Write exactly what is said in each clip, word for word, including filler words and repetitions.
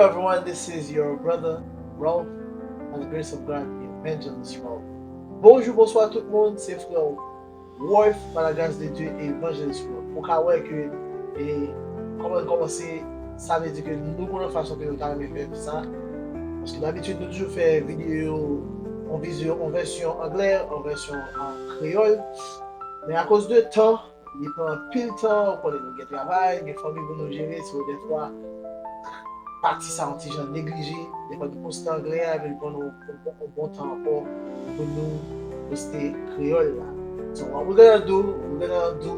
Everyone, this is your brother Ralph, by the grace of God, the evangelist Ralph. Bonjou, bonswa tout moun, se frè w Wolf, par la grâce de Dieu, evangelist Ralph. Ou ka wè ke, e, kòman n kòmanse, sa vle di ke nou konnen fason ke nou ta renmen fè sa. Paske dabitid nou toujou fè videyo an vizyo, an vèsyon anglè, an vèsyon an kreyòl. Men akoz de tan, li pran anpil tan, ou konnen nou gen travay, gen fanmi pou nou jere, so dèfwa pati sa yon ti jan neglije, dèfwa nou poste anglè a, epi l pran nou yon bon, yon bon tan ankò pou nou poste kreyòl la. So what we're gonna do, we're gonna do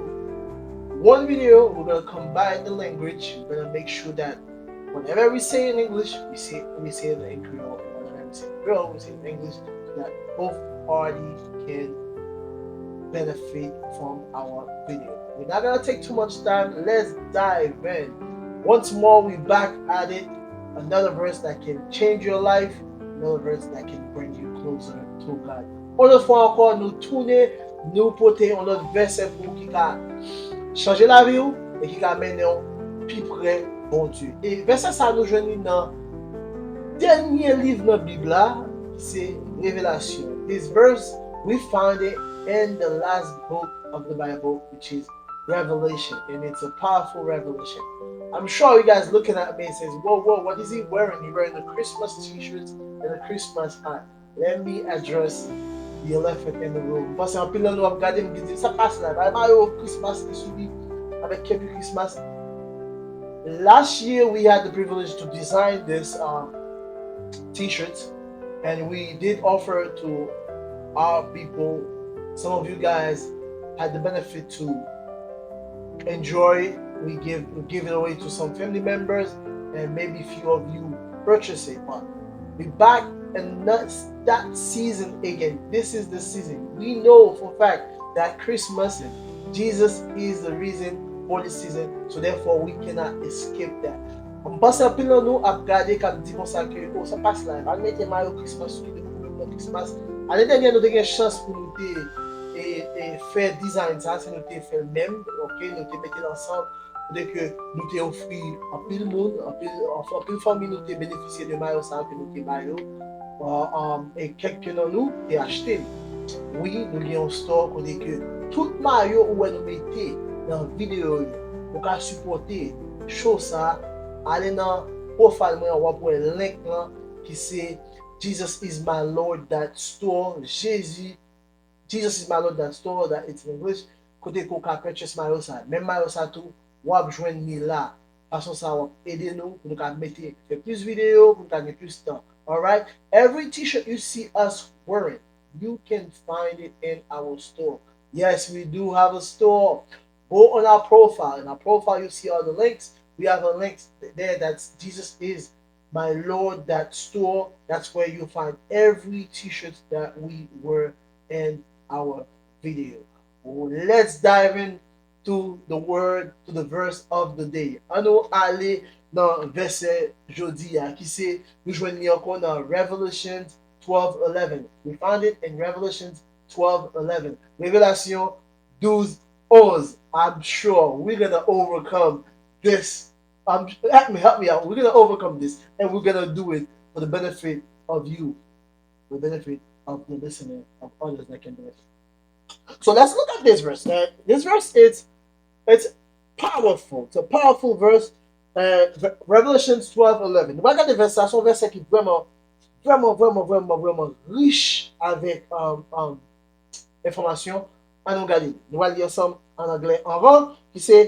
one video, we're gonna combine the language, we're gonna make sure that whatever we say in English, we say we say it in Creole. Whatever we say in Creole, we say it in English, so that both party can benefit from our video. We're not gonna take too much time. Let's dive in. Once more, we back at it. Another verse that can change your life, another verse that can bring you closer to God. Yon lòt fwa ankò, nou tounen, nou pote yon lòt vèsè pou ou ki ka chanje lavi w e ki ka mennen w pi pre Bondye. E vèsè sa nou jwenn li nan dènye liv nan Bib la, se Revelasyon. This verse, we find it in the last book of the Bible, which is Revelation, and it's a powerful revelation. I'm sure you guys looking at me and says, "Whoa, whoa, what is he wearing? He wearing the Christmas t-shirts and the Christmas hat." Let me address the elephant in the room. M panse anpil nan nou ap gade m ki di, "Sa k pase la? Bay mayo Christmas li sou li, avèk kepi Christmas." Last year, we had the privilege to design this um, t-shirts, and we did offer to our people. Some of you guys had the benefit to enjoy. We give we give it away to some family members, and maybe few of you purchase it. But we back and not that season again. This is the season. We know for a fact that Christmas, Jesus is the reason for this season. So therefore, we cannot escape that. M panse anpil nan nou ap gade, k ap di konsa ke, "Oh, sa pas la, pa mete mayo Christmas sou li, depi nou pran Christmas." Ane dènyè, nou te gen chans pou nou te e, e fè design sa, se nou te fè l menm, ok, nou te mete l ansanm, kote ke nou te ofri anpil moun, anpil, anf- anpil fanmi nou te benefisye de mayo sa ke nou te ba yo. Uh, um, e kèk nan nou te achte l. Wi, nou gen yon store kote ke tout mayo ou wè nou mete nan videyo yo, ou ka sipòte show sa, ale nan profile mwen an, w ap wè link lan ki se Jesus is my Lord dot store, Jezi Jesus is my Lord dot store, that it's in English, kote ke w ka purchase mayo sa. Menm mayo sa tou, w ap jwenn li la. Fason sa w ap ede nou pou nou ka mete, fè plis videyo, pou nou ka gen plis tan. Alright? Every t-shirt you see us wearing, you can find it in our store. Yes, we do have a store. Go on our profile. In our profile, you see all the links. We have a link there that's Jesus is my Lord dot store. That's where you'll find every t-shirt that we wear in our video. Let's dive in to the word, to the verse of the day. An nou ale nan vèsè jodi a, ki se, nou jwenn li ankò nan Revelation twelve eleven. We found it in Revelation twelve eleven. Revelasyon douz onz. I'm sure we're gonna overcome this. Um, help me, help me out. We're gonna overcome this, and we're gonna do it for the benefit of you, for the benefit of the listener, of others that can benefit. So let's look at this verse. Uh, this verse is it's powerful. It's a powerful verse. Uh, Re- Revelations twelve eleven. Nou va gade vèsè sa, se yon vèsè ki vrèman, vrèman, vrèman, vrèman, vrèman rich avèk um, um, enfòmasyon. An nou gade, nou va li ansanm an anglè anvan, ki se,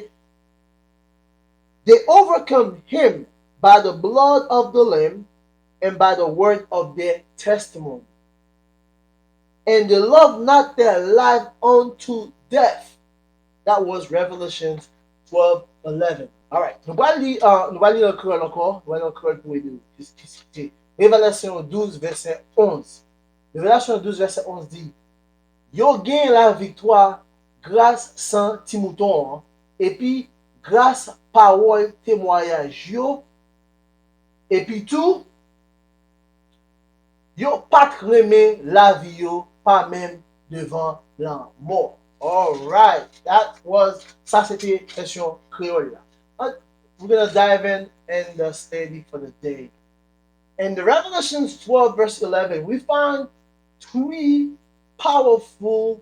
"They overcome him by the blood of the Lamb and by the word of their testimony. And they love not their life unto death." That was Revelation twelve eleven. Alright, nou va li, uh, nou va li an kreyòl ankò, nou va li an kreyòl pou ede nou. Ki- ki- ki- Revelasyon douz, vèsè onz. Revelasyon douz, vèsè onz di, "Yo gen laviktwa gras san ti mouton an, epi gras pawòl temwayaj yo, epi tou, yo pa t renmen lavi yo pa menm devan lanmò." Alright, that was, sa se te vèsyon kreyòl la. An, we're gonna dive in and the study for the day. In the Revelations twelve, verse eleven, we find three powerful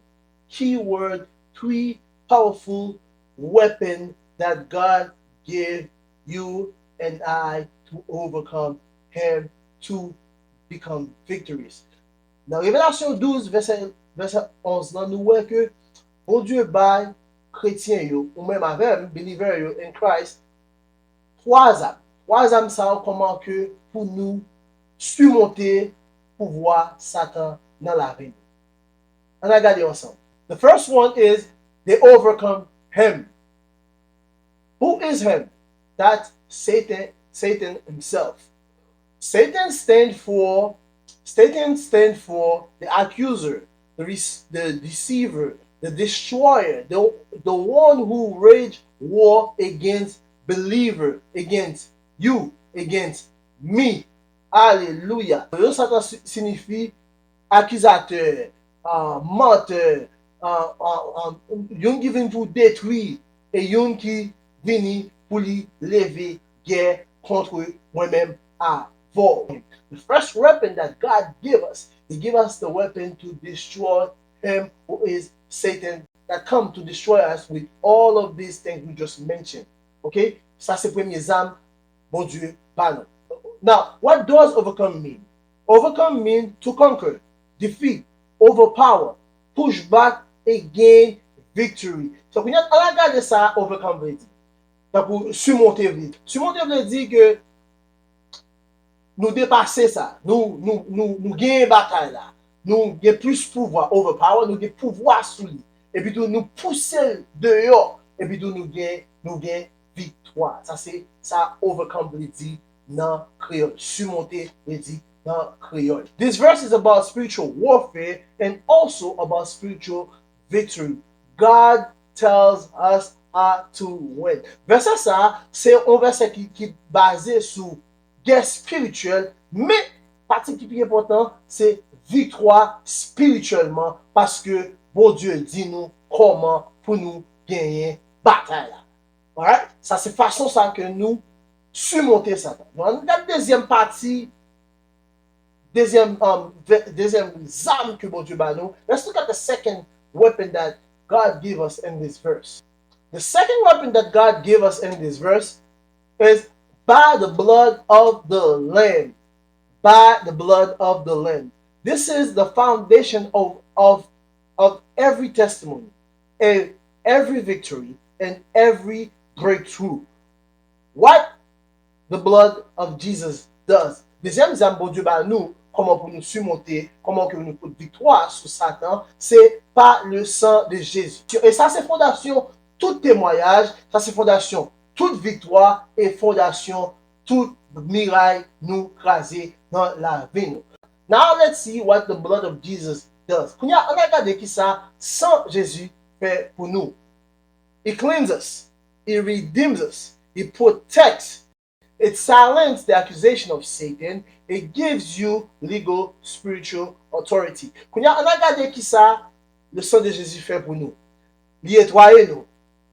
key word, three powerful weapon that God gave you and I to overcome him, to become victories. Nan Revelasyon douz, vèsè, vèsè onz lan, nou wè ke Bondye bay kretyen yo, ou menm avè m, believer yo in Christ, twa zam. Twa zam sa yo kòman ke pou nou simonte pouvwa Satan nan lavi nou. Ann al gade yo ansanm. The first one is they overcome him. Who is him? That's Satan, Satan himself. Satan stand for Satan stand for the accuser, the, the deceiver, the destroyer, the, the one who rage war against believer, against you, against me. Alelouya. Yon Satan siyifi akizatè, uh, mantè, uh, uh, um, youn ki vin pou detwi e youn ki vini pou li leve gè kont mwen menm avè w. The first weapon that God gave us, He gave us the weapon to destroy him who is Satan that come to destroy us with all of these things we just mentioned. Ok? Sa se premye zam Bondye ba nou. Now, what does overcome mean? Overcome mean to conquer, defeat, overpower, push back, and gain victory. So, kounye a, ann al gade sa overcome vle di. Tankou simonte vle di. Simonte vle di ke nou depase sa. Nou, nou, nou, nou genyen batay la. Nou gen plis pouvwa, overpower, nou gen pouvwa sou li. Epi tou nou pouse l deyò. Epi tou nou gen, nou gen viktwa. Sa se sa overcome vle di nan kreyòl. Simonte vle di nan kreyòl. This verse is about spiritual warfare and also about spiritual victory. God tells us how to win. Vèsè sa, se yon vèsè ki, ki baze sou gè espirityèl, men pati ki pi enpòtan, se viktwa espirityèlman, paske Bondye di nou kòman pou nou genyen batay la. Alright? Sa se fason sa ke nou simonte Satan. Nou ann gade dezyèm pati, dezyèm, um, ve- dezyèm zam ke Bondye ba nou. Let's look at the second weapon that God gave us in this verse. The second weapon that God gave us in this verse is by the blood of the Lamb. By the blood of the Lamb. This is the foundation of, of, of every testimony, and every victory, and every breakthrough. What the blood of Jesus does. Dezyèm zam Bondye ba nou, kòman pou nou simonte, kòman ke nou pot viktwa sou Satan, se pa le sang de Jésus. E sa se fondasyon tout temwayaj, sa se fondasyon tout viktwa e fondasyon tout miray nou kraze nan lavi nou. Now let's see what the blood of Jesus does. Kounye a, ann al gade kisa san Jezi fè pou nou. It cleans us, it redeems us, it protects, it silences the accusation of Satan, it gives you legal spiritual authority. Kounye a, ann al gade kisa le sang de Jésus fè pou nou. Li netwaye nou,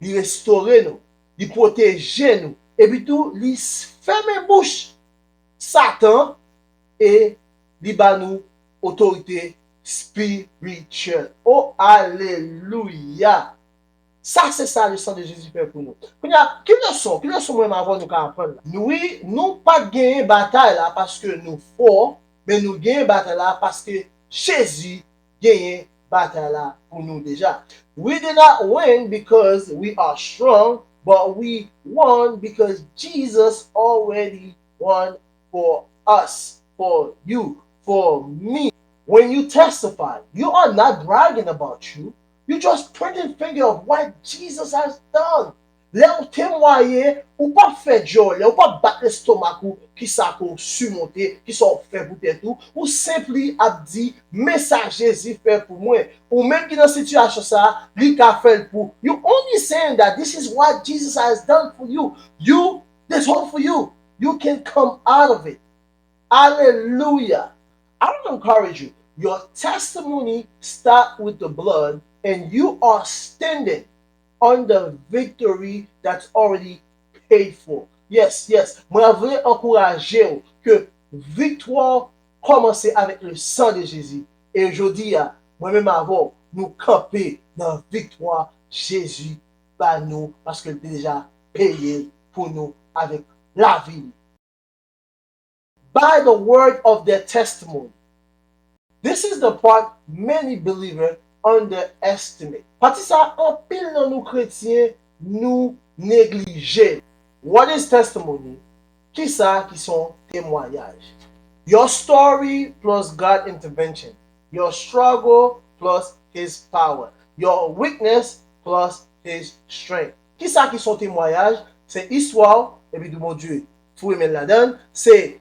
li restore nou, li pwoteje nou, epi tou li s- fèmen bouch Satan e li ba nou otorite spirityèl. Oh, alelouya! Sa se sa le sang de Jésus fè pou nou. Kounye a, ki leson, ki leson mwen menm avè w nou ka aprann la? Nou, wi, nou pa t genyen batay la paske nou fò, men nou genyen batay la paske Jezi genyen batay la pou nou deja. We did not win because we are strong, but we won because Jesus already won for us, for you, for me. When you testify, you are not bragging about you. You just pointing finger of what Jesus has done. Lè ou temwaye, ou pa fè djòlè, ou pa bat lestomak ou, kisa ke w simonte, kisa w fè pou tèt ou, ou senpli ap di, men sa Jezi fè pou mwen. Ou menm ki nan sitiyasyon sa, li ka fè l pou. You only saying that this is what Jesus has done for you. You, this hope for you. You can come out of it. Hallelujah. I want to encourage you. Your testimony start with the blood, and you are standing on the victory that's already paid for. Yes, yes. Mwen vle ankouraje w ke viktwa w kòmanse avèk le sang de Jésus. E jodi a, mwen menm avè w, nou kanpe nan viktwa Jezi ba nou, paske l te deja peye l pou nou avèk lavi li. By the word of their testimony. This is the part many believers underestimate. Pati sa anpil nan nou kretyen nou neglije. What is testimony? Kisa ki son temwayaj? Your story plus God intervention. Your struggle plus his power. Your weakness plus his strength. Kisa ki son temwayaj? Se istwa w epi tou Bondye foure men l ladan l. Se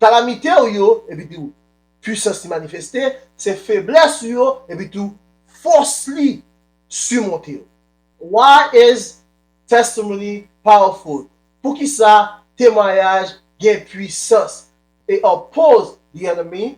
kalamite w yo epi tou pwisans li manifeste. Se feblès ou yo epi tou fòs li simonte yo. Why is testimony powerful? Poukisa temwayaj gen pwisans? It oppose the enemy.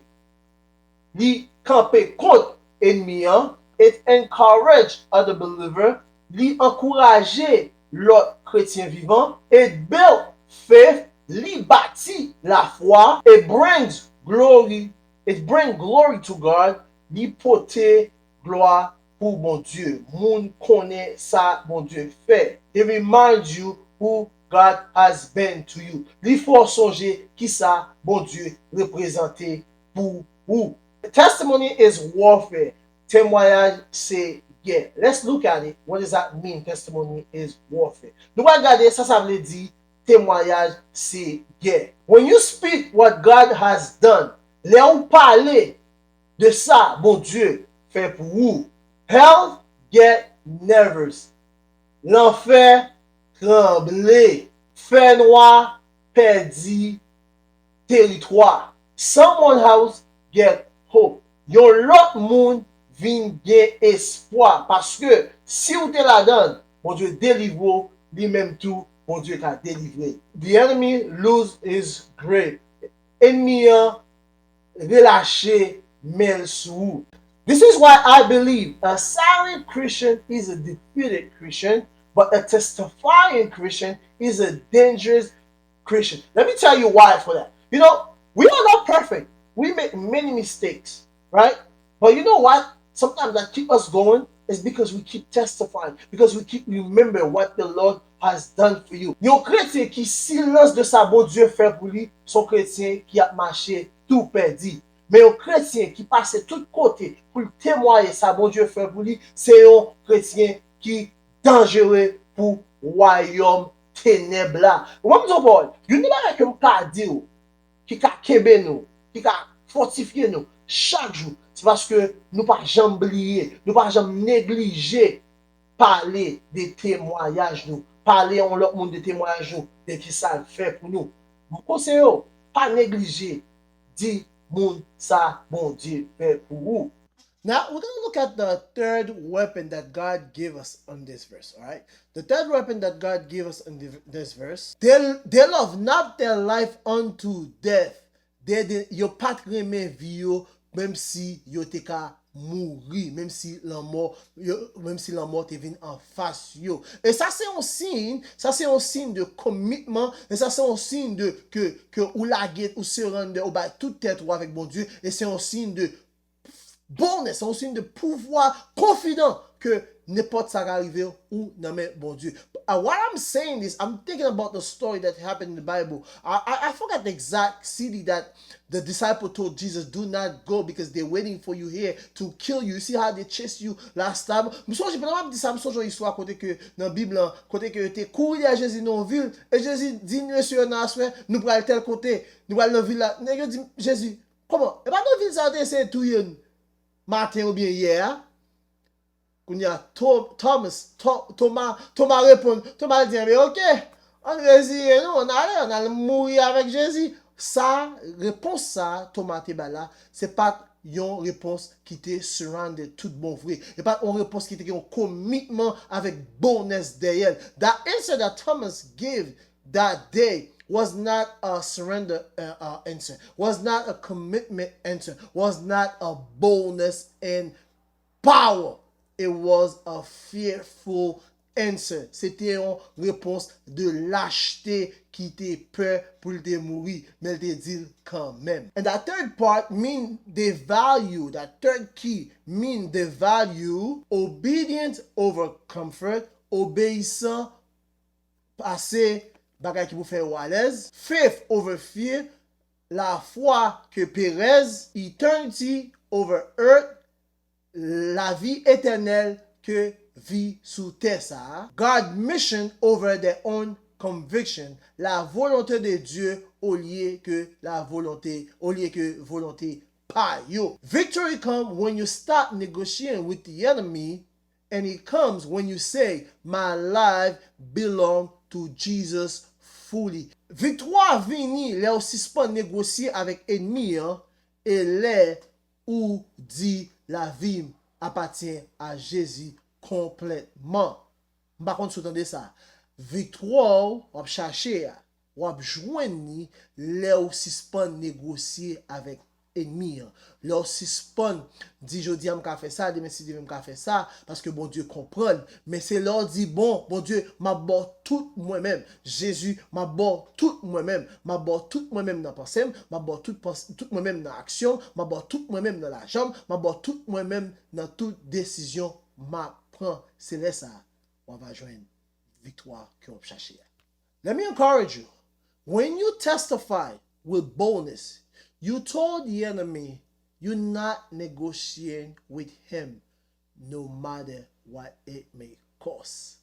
Li kanpe kont enmi an. It encourage other believer. Li ankouraje lòt kretyen vivan. It build faith. Li bati lafwa. It brings glory. It bring glory to God. Li pote glwa pou Bondye. Moun konnen sa Bondye fè. It remind you who God has been to you. Li fè w sonje kisa Bondye reprezante pou ou. Testimony is warfare. Temwayaj se gè. Let's look at it. What does that mean? Testimony is warfare. Nou pral gade sa sa vle di temwayaj se gè. When you speak what God has done, lè ou pale de sa Bondye fè pou ou, hell get nervous. Lanfè tranble. Fènwa pèdi teritwa. Someone else get hope. Yon lòt moun vin gen espwa, paske si w te ladan l, Bondye delivre w, li menm tou, Bondye ka delivre l. The enemy lose his grip. Enmi an relache men l sou ou. This is why I believe a silent Christian is a defeated Christian, but a testifying Christian is a dangerous Christian. Let me tell you why for that. You know, we are not perfect. We make many mistakes, right? But you know what? Sometimes that keep us going is because we keep testifying, because we keep remember what the Lord has done for you. Yon kretyen ki silans de sa Bondye fè pou li, se yon kretyen ki ap mache tou pèdi. Men yon kretyen ki pase tout kote pou l temwaye sa Bondye fè pou li, se yon kretyen ki danjere pou wayòm tenèb la. Ou wè m di w pawòl, youn nan bagay ke m ka di w, ki ka kenbe nou, ki ka fòtifye nou chak jou, se paske nou pa janm bliye, nou pa janm neglije pale de temwayaj nou, pale yon lòt moun de temwayaj nou, de kisa l fè pou nou. M konseye w, pa neglije di moun sa Bondye fè pou ou. Now, we're going to look at the third weapon that God gave us in this verse, all right? The third weapon that God gave us in the, this verse, they, they love not their life unto death. They, they, yo pa t renmen vi yo, menm si yo te ka mouri, menm si lanmò, yo, menm si lanmò te vin anfas yo. E sa se yon siy, sa se yon siy de komitman, e sa se yon siy de ke, ke ou lage, ou surrender, ou bay tout tèt ou avèk Bondye, e se yon siy de boldness, se yon siy de pouvwa konfidan ke nenpòt sa ka rive ou nan men Bondye. Uh, while I'm saying this, I'm thinking about the story that happened in the Bible. I, I, I forgot the exact city that the disciple told Jesus, "Do not go because they're waiting for you here to kill you." You see how they chased you last time? M sonje, pandan m ap di sa, m sonje yon istwa kote ke nan Bib lan, kote ke yo te kouri dèyè Jezi nan yon vil, e Jezi di mesye yo nan aswè, "Nou pral tèl kote, nou pral nan vil la." Nèg yo di Jezi, "Kòman? E pa nan vil sa yo te eseye touye n maten oubyen yè a?" Kounye a, To-, Thomas, To-, Toma, Toma reponn, Toma di, "Enben, oke, ann reziye nou, ann ale, ann al mouri avèk Jezi." Sa, repons sa Toma te bay la, se pa t yon repons ki te surrender tout bon vre. E pa t yon repons ki te gen yon komitman avèk boldness dèyè l. That answer that Thomas gave that day was not a surrender, uh, uh, answer, was not a commitment answer, was not a boldness and power. It was a fearful answer. Se te yon repons de lachte ki te pè pou l te mouri, men l te di l kanmenm. And that third part mean the value, that third key mean the value, obedience over comfort, obeyisan pase bagay ki pou fè yo alèz, faith over fear, lafwa ke perèz, eternity over earth, lavi etènèl ke vi sou tè sa a, God mission over their own conviction, la volonté de Dieu olye ke la volonté, olye ke volonte pa yo. Victory come when you stop negotiating with the enemy, and it comes when you say, my life belong to Jesus fully. Viktwa vini lè w sispann negosye avèk ènmi an e lè ou di, lavi m apatyen a Jezi konplètman. M pa konn si w tande sa. Viktwa w w ap chache a, w ap jwenn li lè w sispann negosye avèk ènmi an. Lè w sispann di, jodi a m ka fè sa, demen si Dye vle m ka fè sa, paske Bondye konprann. Men se lè w di, bon, Bondye, m ap ba w tout mwen menm. Jezi, m ap ba w tout mwen menm. M ap ba w tout mwen menm nan panse m, m ap ba w tout, tout mwen menm nan aksyon m, m ap ba w tout mwen menm nan lajan m, m ap ba w tout mwen menm nan tout desizyon m ap pran. Se lè sa a w ap jwenn viktwa ke w ap chache a. Let me encourage you. When you testify with boldness, you told the enemy you're not negotiating with him no matter what it may cost.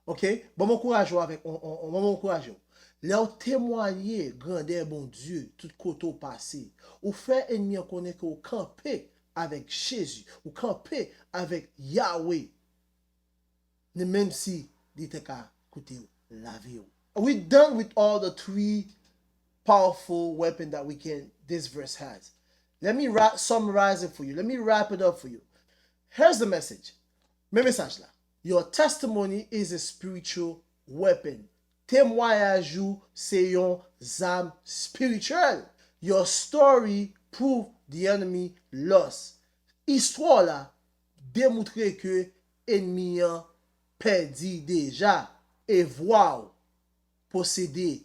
Ok? Ban m ankouraje w avèk, on, on, on, ban m ankouraje w. Lè w temwaye grandè Bondye tout kote w pase, ou fè ènmi an konnen ke w kanpe avèk Jezi, ou kanpe avèk Yahweh. Ni menm si li te ka koute w lavi w. We done with all the three powerful weapon that we can, this verse has. Let me ra- summarize it for you. Let me wrap it up for you. Here's the message. Men mesaj la. Your testimony is a spiritual weapon. Temwayaj ou se yon zam espirityèl. Your story prove the enemy lost. Istwa w la demontre ke ènmi an pèdi deja e vwa w posede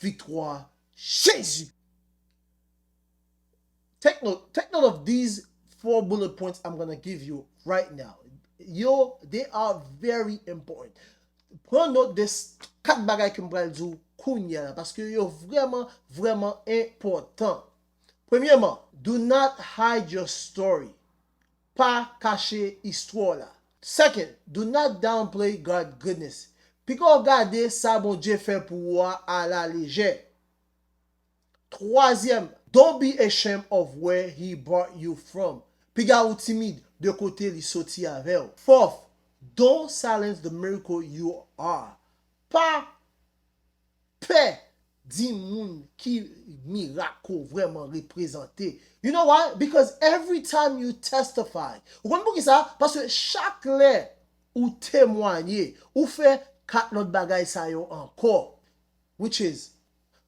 viktwa Jezi. Take note, take note of these four bullet points I'm gonna give you right now. Yo, they are very important. Pran nòt de kat bagay ke m pral di w kounye a la, paske yo vrèman, vrèman enpòtan. Premyèman, do not hide your story. Pa kache istwa w la. Second, do not downplay God goodness. Piga w gade sa Bondye fè pou ou a alalejè. Twazyèm, don't be ashamed of where he brought you from. Piga ou timid de kote li soti avè w. Fourth, don't silence the miracle you are. Pa pè di moun ki mirak ou vrèman reprezante. You know why? Because every time you testify, ou konn poukisa? Paske chak lè ou temwaye, ou fè kat lòt bagay sa yo ankò. Which is,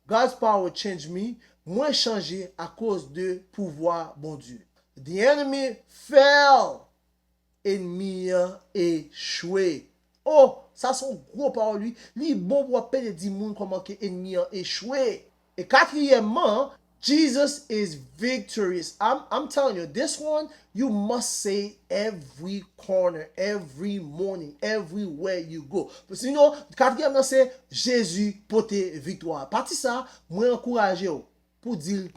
God's power change me, mwen chanje akoz de pouvwa Bondye. The enemy fell. Ènmi an echwe. Oh, sa se yon gwo pawòl, wi. Li bon pou w ap pede di moun kòman ke ènmi an echwe. E katriyèmman, Jesus is victorious. I'm, I'm telling you, this one, you must say every corner, every morning, everywhere you go. Sinon, katriyèm nan se Jezi pote viktwa. Pati sa, mwen ankouraje w pou di l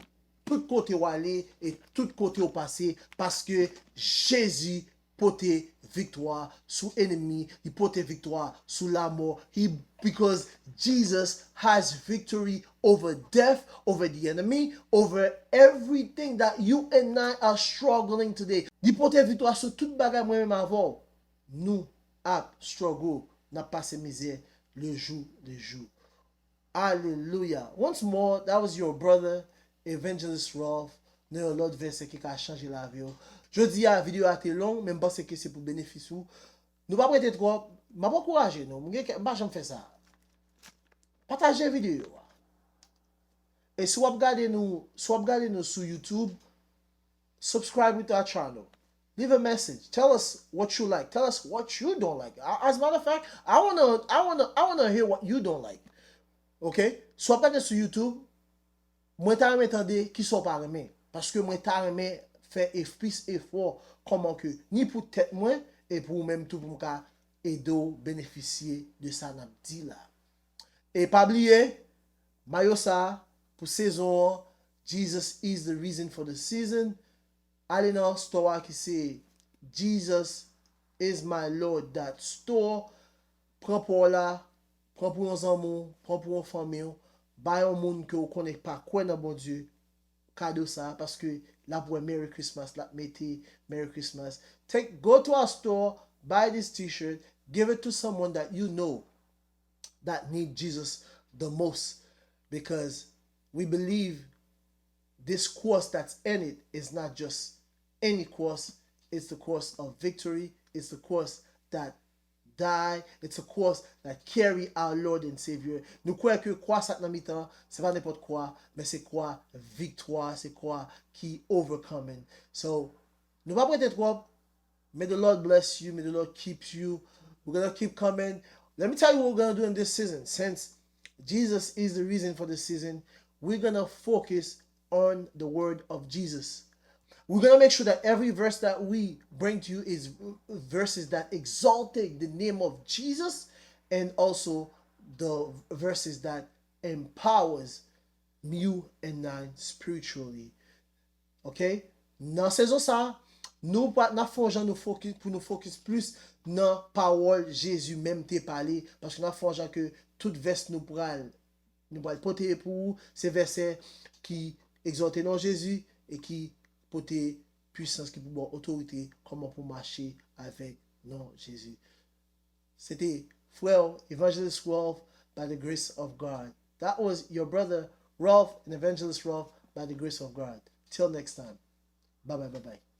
tout kote w ale e tout kote w pase, paske Jezi pote viktwa sou ènmi, li pote viktwa sou lamò. He, because Jesus has victory over death, over the enemy, over everything that you and I are struggling today. Li pote viktwa sou tout bagay mwen menm avè w nou ap struggle, n ap pase mizè le jour le jour. Alelouya. Once more, that was your brother, Evangelist Ralph, nan yon lòt vèsè ki ka chanje lavi w. Jodi a, videyo a te long, men m panse ke se pou benefis ou. Nou p ap rete twòp. M ap ankouraje nou. M gen kè, m pa janm fè sa. Pataje videyo a. E si w ap gade nou, si w ap gade nou sou YouTube, subscribe with our channel. Leave a message. Tell us what you like. Tell us what you don't like. A- As a matter of fact, I wanna, I wanna, I wanna hear what you don't like. Okay? So ap gade sou YouTube, mwen ta renmen tande kisa w pa renmen. Paske mwen ta renmen fè e- plis efò kòman ke ni pou tèt mwen e pou ou menm tou pou m ka ede w benefisye de sa n ap di la. E pa bliye, mayo sa pou sezon an, Jesus is the reason for the season. Ale nan store a ki se Jesus is my Lord dot store. Pran pa w la, pran pou yon zanmi w, pran pou yon fanmi w, bay yon moun ke w konnen k pa kwè nan Bondye kado sa, paske l ap wè Merry Christmas, l ap mete Merry Christmas. Take, go to our store, buy this t-shirt, give it to someone that you know that need Jesus the most, because we believe this cross that's in it is not just any cross, it's the cross of victory, it's the cross that die, it's a cross that carry our Lord and Savior. Nou kwè ke kwa sa k nan mitan, se pa nenpòt kwa, men se kwa viktwa, se kwa ki overcoming. So, nou pa prete twòp. May the Lord bless you, may the Lord keep you. We're gonna keep coming. Let me tell you what we're gonna do in this season. Since Jesus is the reason for this season, we're gonna focus on the word of Jesus. We're gonna make sure that every verse that we bring to you is verses that exalting the name of Jesus and also the verses that empowers you and I spiritually. Ok? Nan sezon sa, nou pa, n ap fè yon jan nou fokis, pou nou fokis plis nan pawòl Jezi menm te pale, paske n ap fè yon jan ke tout vès nou pral, nou pral pote pou ou, se vèsè ki egzòte non Jezi e ki pote pwisans, ki pou ba w otorite kòman pou mache avèk non Jezi. Se te frè w, Evangelist Rolf, by the grace of God. That was your brother, Rolf, and Evangelist Rolf, by the grace of God. Till next time. Bye bye, bye bye.